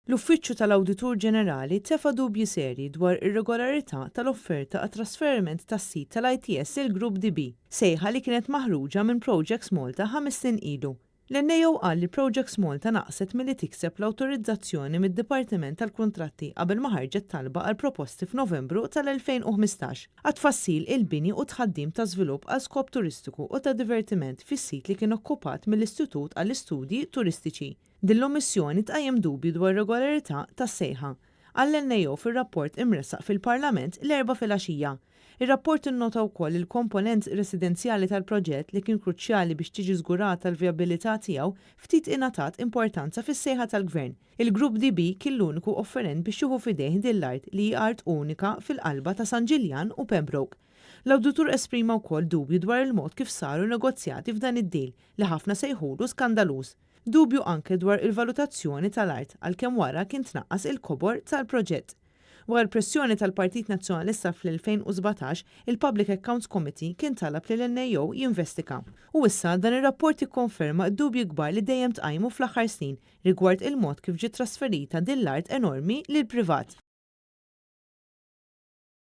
L-Uffiċċju tal-Awditur Ġenerali tefa' dubji serji dwar ir-regolarità tal-offerta għat-trasferiment tas-sit tal-ITS lill-Grupp DB, sejħa li kienet maħruġa minn Projects Malta ħames snin ilu. L-NAO qal li Projects Malta naqset milli tikseb l-awtorizzazzjoni mid-Dipartiment tal-Kuntratti qabel ma ħarġet talba għal proposti f'Novembru tal-2015 għat-tfassil, il-bini u t-tħaddim ta' żvilupp għal skop turistiku u ta' divertiment fis-sit li kien okkupat mill-Istitut għall-Istudji Turistiċi. Din l-ommissjoni tqajjem dubji dwar ir-regolarità tas-sejħa, qal l-NAO fir-rapport imressaq fil-Parlament l-Erbgħa filgħaxija. Ir-rapport innota wkoll li l-komponent residenzjali tal-proġett, li kien kruċjali biex tiġi żgurata l-vijabilità tiegħu, ftit ingħatat importanza fis-sejħa tal-Gvern. Il-Grupp DB kien l-uniku offerent biex jieħu f'idejh din l-art li hi art unika fil-qalba ta' San Ġiljan u Pembroke. L-awditur esprima wkoll dubju dwar il-mod kif saru negozjati f'dan id-deal li ħafna sejħulu skandaluż. Dubju anke dwar il-valutazzjoni tal-art għalkemm wara kien tnaqqas il-kobor tal-proġett. Wara l-pressjoni tal-Partit Nazzjonalista fl-2017, il-Public Accounts Committee kien talab lill-NAO jinvestiga. U issa dan ir-rapport jikkonferma d-dubji kbar li dejjem tqajmu fl-aħħar snin rigward il-mod kif ġiet trasferita din l-art enormi lill-privat.